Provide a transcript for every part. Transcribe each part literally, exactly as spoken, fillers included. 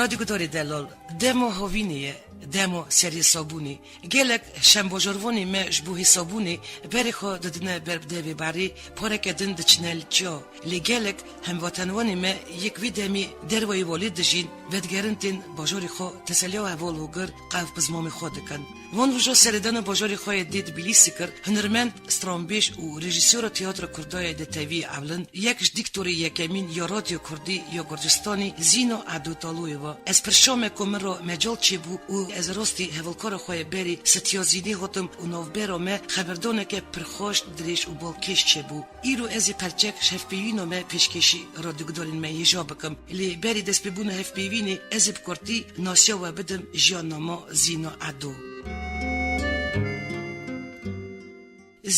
Radyogudarê delal, dema havînê ye, dema serê sabûnê. Gelek şembajarvanê me ji bo hêsabûnê berê xwe didine ber devê berê, pareke din diçine li çiya. Lê gelek hemvatenvanê me yek vê demê dervayê Walê dijîn, vedigerin tên bajarê xwe, teseliya heval hogir, qehf bi zimanê xwe dikin. Van roja serêdana bajarê xwe yê dê Tbilîsî kir, hunermend, stranbêj û rejîsyora tiyatra Kurda yê di tevî ewlin, yek ji dîktorê yekemîn ya Radyo Kurdî ya Gurcistanê Zîno Edo Taloyê ve. Ez pirşa me ku min re mecal çêbû û ez rastî hevalkara xwe yê berî Sitya Zînê hatim û navbera me xeberdaneke pirxweş, dirêj û balkêş çêbû. Îro ez ê perçek ji hevpeyvîna me pêşkêşî radyogudarên me hêja bikim. Lê berî destpêbûna hevpeyvînê ez ê bi kurtî nasiya we bidim jiyannama Zîno Edo.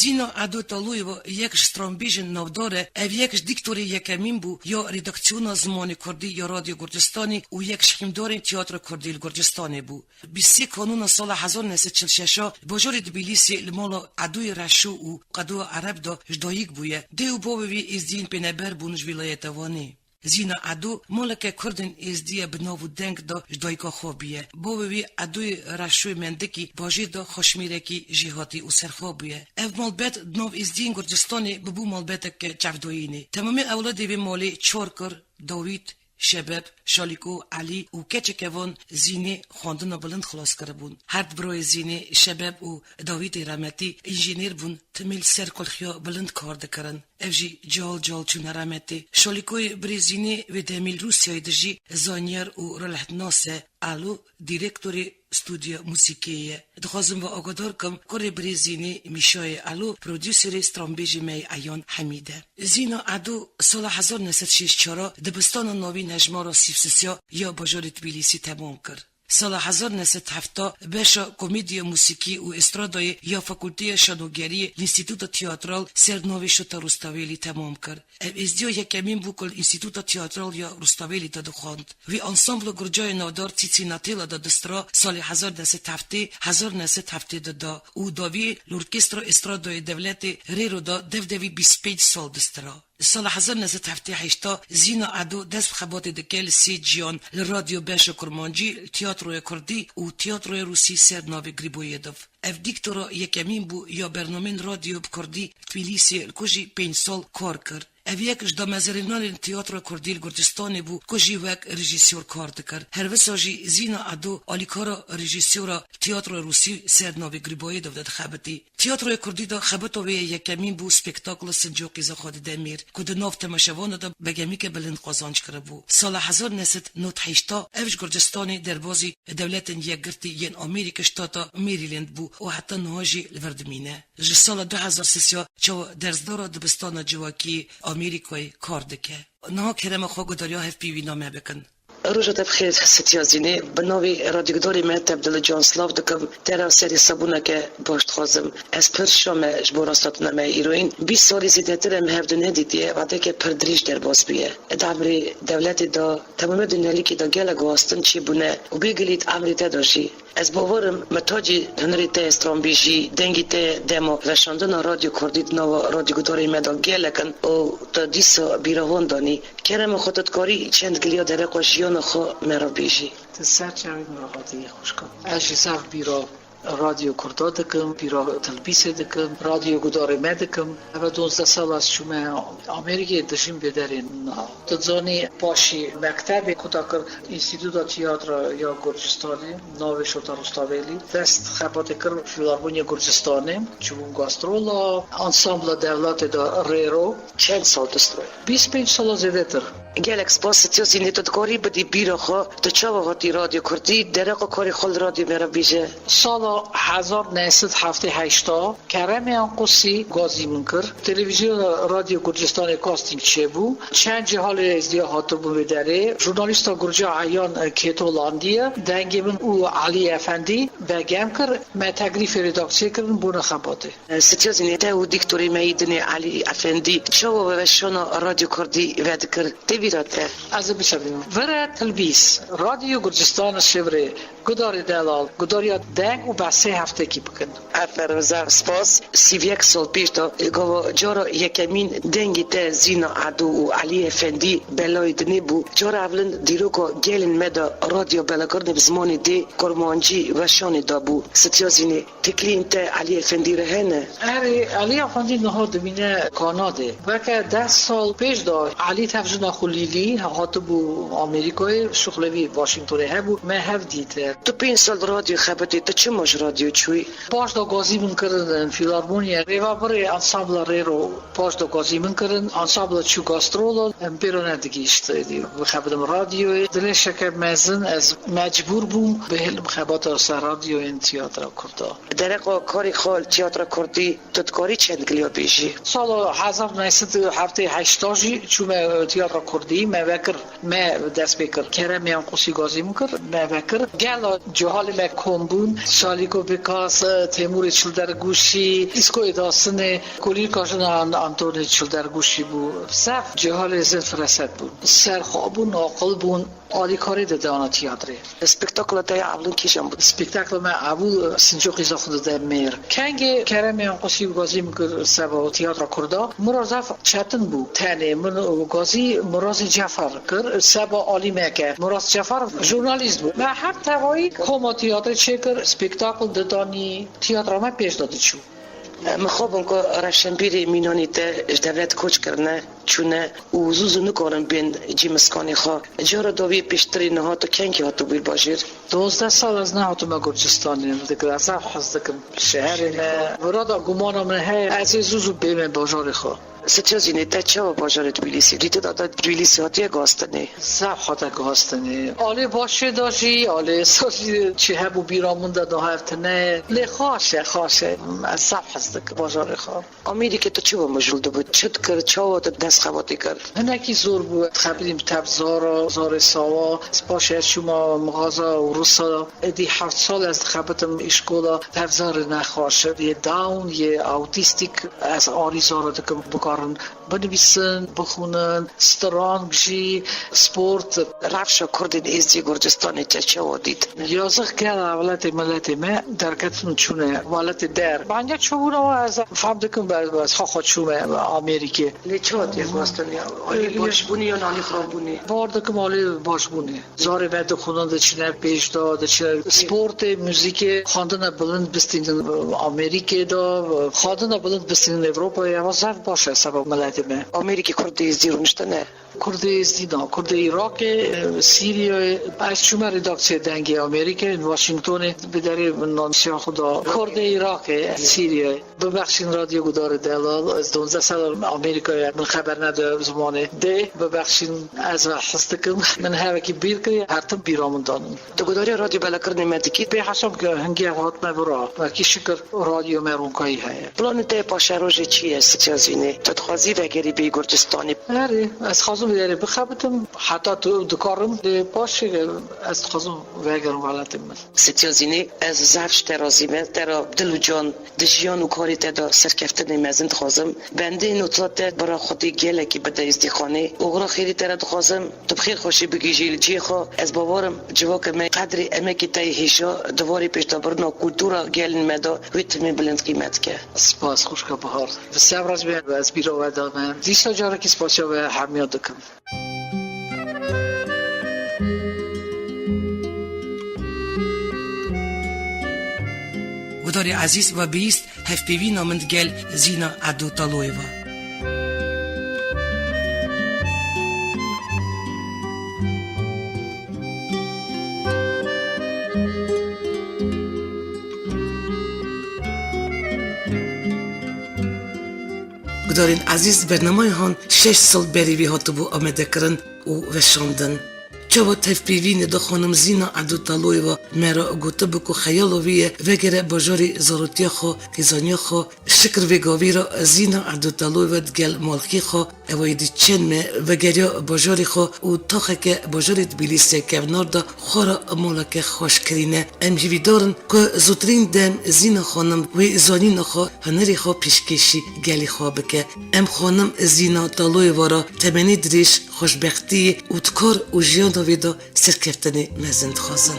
Zîno Edo Taloyeva yek ji stranbêjên navdar e, ev yek ji dîktorê yekemîn bû ya redaksiyona zimanê kurdî ya Radyo Gurcistanê û yek ji hîmdarên tiyatra kurdî li Gurcistanê bû. Bîst sê Kanûna sala hezar neh sed çil şeş a bajarê Tbilîsê li mala Edoyê Reşo û Qedoya Ereb de ji dayik bûye. Dê û bavê wî êzdiyên pêneber bûn ji wîlayeta Wanê. Zîna Edo maleke kurdên êzdî ye bi nav û deng de ji dayika xwe bûye. Bavê wî Edoyê Reşoyê Mendikî bajêr de xweşmêrekî jêhatî û serxwe bûye. Ev malbet di nav êzdiyên Gurcistanê bibû malbeteke çavdayînê. Temamê ewladê vê malê çar kur, Dawîd, Şebeb, Şalîko, Elî û keçeke van Zînê xwendina bilind xilas kiribûn. Her di birayê Zînê, Şebeb û Dawîdê remetî înjînêr bûn, timî li ser qulxiya bilind kar dikirin. Ev jî cal cal çûne remetê. Şalîkoyê birê Zînê wê demî li Rûsyayê dijî, zanyar û rihletnas e, Elo dîrektorê stûdyo muzîkê ye. Dixwazim we agadar kim, kurê birê Zînê Mîşayê Elo prodûserê stranbêjê me yê eyan Hemîd e. Zîna Edo sala hezar neh sed şêst çar a dibistana navîn hejmara sî û sê ya bajarê Tbilîsî temam kir. Sala hezar neh sed heft a beşa komedya, muzîkî û estradayê ya Fakulteya Şanogeriyê Înstîtuta Tiyatral ser navê Şota Rustavêlî temam kir. Ev êzdiya yekemîn bû ku li Înstîtuta Tiyatral ya Rustavêlî de dixwend. Wî ansambla Gurcayê navdar Tsîtsî Natêla de distira salê hezar neh sed heftê, hezar neh sed heftê du da û dawiyê li Orkestra Estradayê Dewletê Rêro de devdevî bîst pênc sal distira. Sala hezar neh sed heftê heşt a Zîna Edo dest bi xebatê dike li sê ciyan, li radyo beşa kurmancî, tiyatroya kurdî û tiyatroya rûsî ser navê Griboyedov. Ev dîktora yekemîn bû ya bernamên radyo bi kurdî Tbilîsê, li ku jî pênc sal kar kir. Ev yek ji damezrênanên tiyatra kurdî li Gurcistanê bû, ku jî wek rejîsyor kar dikir. Her wisa jî Zîna Edo alîkara rejîsyora tiyatra rûsî ser navê Griboyedov de dixebitî. Tiyatroya kurdî de xebata wê yê yekemîn bû spektakla Sincokê Zexadê Demîr, ku di nav temaşevanan de begemîke bilind qazanc kiribû. Sala hezar neh sed nod heşt a ev ji Gurcistanê derbazî Dewletên Yekgirtî yên Amerîka Ştata Maryland bû û heta niha jî li vir dimîne. Ji sala du hezar sê ya çawa dersdara dibistana civakî Amerîkayê kar dike. Niha kerema xwe guhdariya hevpeyvîna me bikin. Roja te bi xêr Sitya Zînê, bi navê radyogudarê me te bi dil û can silav dikim, te re serê sabûneke baş dixwazim. Ez pir şa me ji bo rasthatina me îroyîn. Bîst salî zêdetir em hev du nedîtiye, vadeke pir dirêj derbas bûye. Di emrê dewletê de, temamê dunyalikê de gelek guhastin çêbûne û bêgilî di emrê te de jî. Ez bawer im, me tacê hunerê te, stranbêjî, dengê te dema veşandina Radyo Kurdî di nava radyogudarê me de gelek in û te dîsa bîra wan danî. Kerema xwe, tu dikarî çend giliya dereqa jiyana xwe me re bêjî? Ti ser çavê min re hatî, xwişka. Ez jî zaf bîra Radyo Kurda dikim, bîra Tilbîsê dikim, radyogudarê me dikim. Eve duwazdeh sal ez çûme Amerîkê, dijîm bê derê niha. Tu dizanî paşî mektebê ku te kir Înstîtuta Tiyatra ya Gurcistanê, navê Şota Rustavêlî, dest xebatê kir Filarmoniya Gurcistanê, çûbûm gastrola, ansambla dewletê de Rêro, çend sal distro. Bîst pênc sala zêdetir. Gelek spas, Sitya Zînê, tu dikarî bidî bîra xwe, tu çawa hatî Radyo Kurdî, dereqa karê xwe li radyo me re bêje. Sala hezar neh sed heftê heşt a Keremê Anqusî gazî min kir. Televîzyona Radyo Gurcistanê kastîng çêbû. Çend cî halê ez diya hatibûm vê derê. Jurnalîsta gurca Eyan Kêto Landiye dengê min û Elî Efendî begem kir. Me teklîfê redaksiyê kirin, bûne xebatê. Sitya Zînê, te û dîktorê me yî dinê Elî Efendî çawa weşana Radyo Kurdî vedikir? Tê bîra te? Ez ê biçevînim. Vire tilbîs, Radyo Gurcistan şevrê, gudarê delal, gudariya deng û behsê heftekî bikin. Aferin, zaf spas. Sîvyek sal pêş de gava cara yekemîn dengê te Zîna Edo û Elî Efendî belayê dinê bû. Cara evilin dîroka gelên me de radyo belakirinê bi zimanê dê kurmancî weşanê dabû. Sitya Zînê, teklîfên te Elî Efendî re hene? Erê, Elî Efendî niha dimîne Kanadê. Weke deh sal pêş de Elî tev jina xwe Lîlî hatibû Amerîkayê, şuxlê wî Washingtonê hebû, me hev dît. Tu pênc sal di radyo xebitî, tu çima ji radyo çûyî? Paş de gazî min kirin Filarmoniya Rêvebirê, ansambla Rêro paş de gazî min kirin, ansambla çû gastrola, em pêro nedigihîşt bixebitim radyoyê. Dilê şeke mezin ez mecbûr bûm bihêlim xebata ser radyoyên tiyatra kurda. Dereqa karê xwe li tiyatra kurdî tu dikarî çend giliya bêjî? Sala hezar neh sed heftê heşt jî çûme tiyatra kurdî, me vekir, me dest pê kir. Kerem Yanqusî gazî min kir, me vekir. Gela cuhalê me kom bûn. Şalîko Bikas, Têmûrê Çildergûşî, Îskoyê Dasinê, Kulîlka Jina An-, Antonê Çildergûşî bû. Zaf cuhalê zin fireset bûn. Serxwe bûn, aqil bûn. Alîkarî didana tiyatrê. Spektakla te ya ewlin kîjan bû? Spektakla me ewil Sincoqî Zaxo dide mêr. Kengê Keremê Anqusî û gazî min kir seba tiyatra kurda. Min re zaf çetin bû. Tenê min û gazî Mirazê Cefer kir seba alî me ke. Miraz Cefer jurnalîst bû. Me her tevayî koma tiyatrê çêkir, spektakl didanî, tiyatra me pêş de diçû. Min xwebûn ku rewşenbîrê mînanî te ji dewlet koç kirine, çûne û zû zû nikarin bên cî miskanê xwe. Cara dawiyê pêştirî niha tu kengî hatibûyî li bajêr? Dozdeh sal ez nehatime Gurcistanê, dikir ez zaf hez dikim şeherê me. Mirada gumana min heye, ez ê zû zû bême bajarê xwe. Sitya Zînê, te çawa bajarê Tbilîsî dîtin? Heta Tbilîsî hatiye guhastinê? Zaf hate guhastinê. Alê başê de jî, alê sor jî çi hebû bîra min de niha ev tune ye. Lê xweş e, xweş e. Ez zaf hez dikim bajarê xwe. Amerîkê tu çi bo mijûl dibû? Çi dikir? Çawa tu dest xebatê kir? Hinekî zor bû. Dixebitîm bi tev zara, zarê sawa. Paşê ez çûma mixaza Ewrosa. Êdî heft sal ez dixebitim îşkola. Tev zarê nexweş, yê Down, yê autîstîk. Ez arî zara dikim bikarin binivîsin, bixwînin, strang jî, sport. Rewşa Kurdên Êzidî Gurcistanê te çawa dît? Yazix gel welatê miletê me derketin çûne welatê der. Bence çûbûna we ez fam dikim, ez xwe xwe çûme Amerîkê. Lê çawa tê guhastin ya? Alî başbûnê yan alî xirabûnê? Bar dikim alî başbûnê. Zarê me dixwînin, diçine pêş de, diçine sportê, muzîkê, xwendina bilind bistînin Amerîkê de, xwendina bilind bistînin Ewropayê, ev zaf baş e seba miletê me. Amerîkê Kurdê Êzidî rûniştine? Kurdê Êzidî na, Kurdê Iraqê, Sîriyeyê. Ez çûme redaksiyê Dengê Amerîkê, Washingtonê, bi derê min nosiya xwe da. Kurdê Iraqê, Sîriyeyê. Bibexşîn radyo gudarê delal, ez duwazdeh sal Amerîkayê, min xeber nede zimanê dê, bibexşîn ez ve hez dikim. Min hevekî bîr kiriye, her tim bîra min danin. Tu gudariya radyo belakirinê me dikî? Bê hesab ke hingê ev hatime bira. Wekî şikir radyo me ronkayî heye. Planê te yê paşerojê çi ye, Sitya Zînê? Tu dixwazî vegerî bê Gurcistanê? Erê, ez dixwazim vê derê bixebitim. Heta tu dikarim, lê paşê ez dixwazim vegerim welatê min. Sitya Zînê, ez zaf ji te razî me. Te re dil û can di jiyan û karê te de serkeftinê mezin dixwazim. Bendê nota te bira Xwedê gelekî bide Êzdîxanê. Oxira xêrî te re dixwazim. Tu bi xêr xweşî bigihîjî li cihê xwe. Ez bawer im civaka me qedrê emekê te yê hêja di warê pêşdabirina kultura gelên me de wê timê bilind qîmet ke. Spas xwişka Bihar. Bi sebra ji me ez bîra we dame. Dîsa carekî spasiya we hemiya dikim. Gudarê ezîz ve bihîst hevpeyvîna min digel Zîna Edo Taloyeva. Hevkarên ezîz, bernameya han şeş sal berî vî hatibû amadekirin û veşandin. Çawa tevpîvînê de xanim Zîna Edotaloyeva me re gotibû ku xeyala wî ye vegere bajarê zarotiya xwe, xêzaniya xwe. Şikir vê gavî re Zîna Edotaloyeva digel malxî xwe, ew ê di çend me vegeriya bajarê xwe û taxeke bajarê Tbilîsê kevnar de xwe re maleke xweş kirîne. Em hîvîdar in ku zûtirîn dem Zîna xanim wê zanîna xwe, hunerê xwe pêşkêşî gelê xwe bike. Em xanim Zîna Taloyeva re temenê dirêj, xweşbextiyê û di kar û jiyana wê de serkeftinê mezin dixwazin.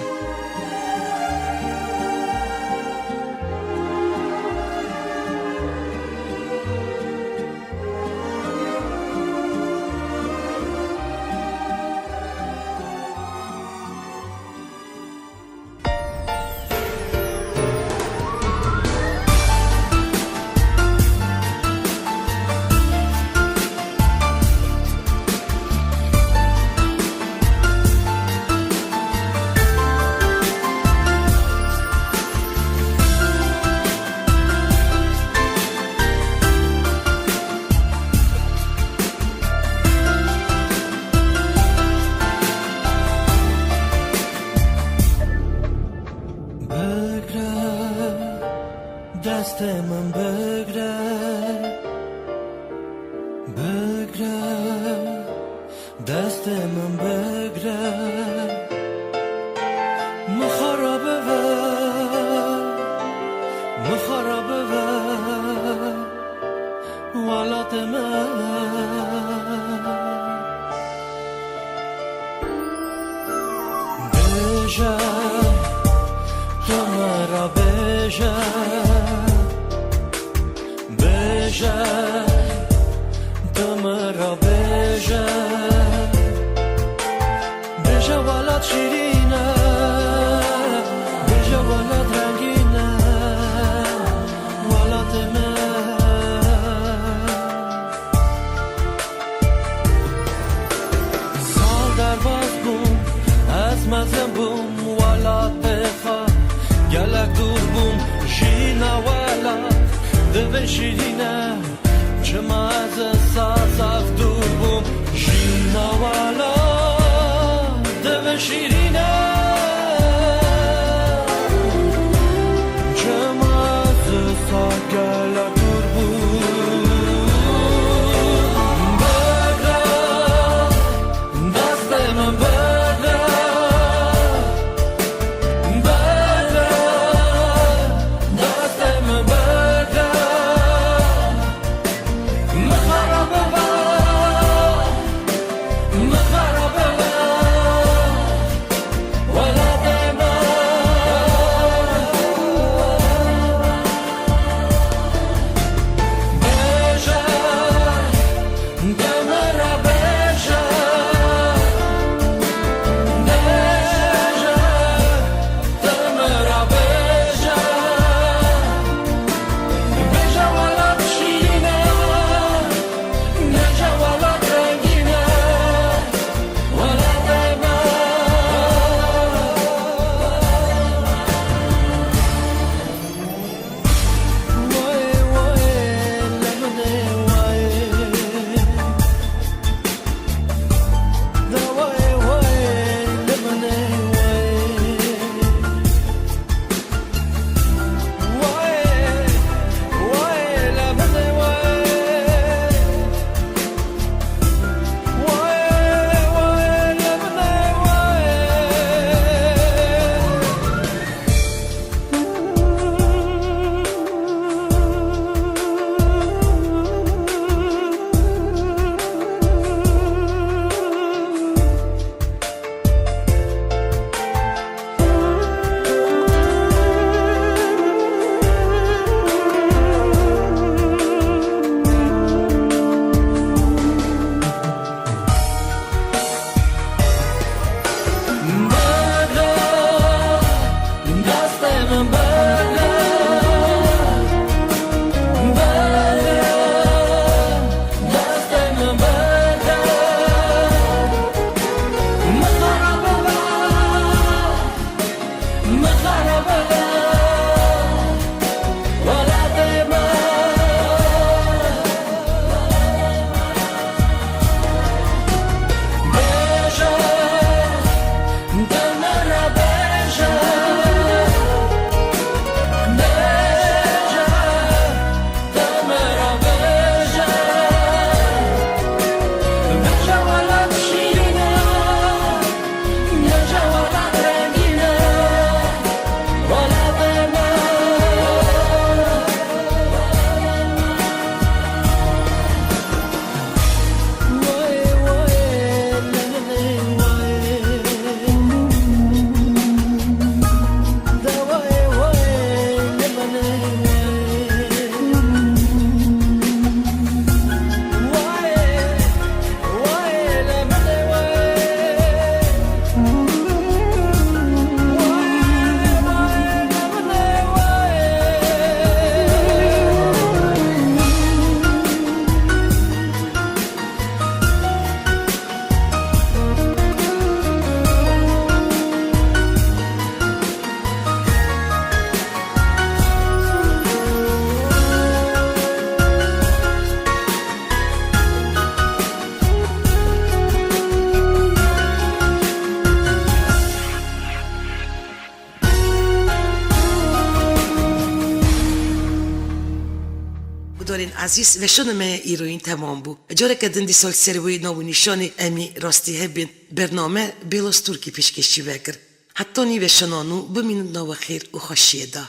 Bigre, destê min bigre, bigre, destê min bigre. Min xwe re bive, min xwe re bive, welatê min. Bêje, tu min re bêje, bêje, tu min re bêje. Bêje welat şîrîn e, bêje welat rengîn e, welatê min. Sal derbas bûm, ez mezin bûm, welatê xwe gelek dûr bûm. Jîna welat divê şîrîn e, çima ez sa zaf dûr bûm. Jîna welat divê şîrîn e, çima ez sa gelek dûr bûm. Bigre, destê min bigre, bigre, destê min bigre. Guhdarên ezîz, veşana me ya îroyîn temam bû. Careke din dîsa li ser wê nav û nîşanê em ê rastî hebin bername Bêla Stûrkî pêşkêşî vekir. Hetanî veşana nû bimînin di nava xêr û xweşiyê de.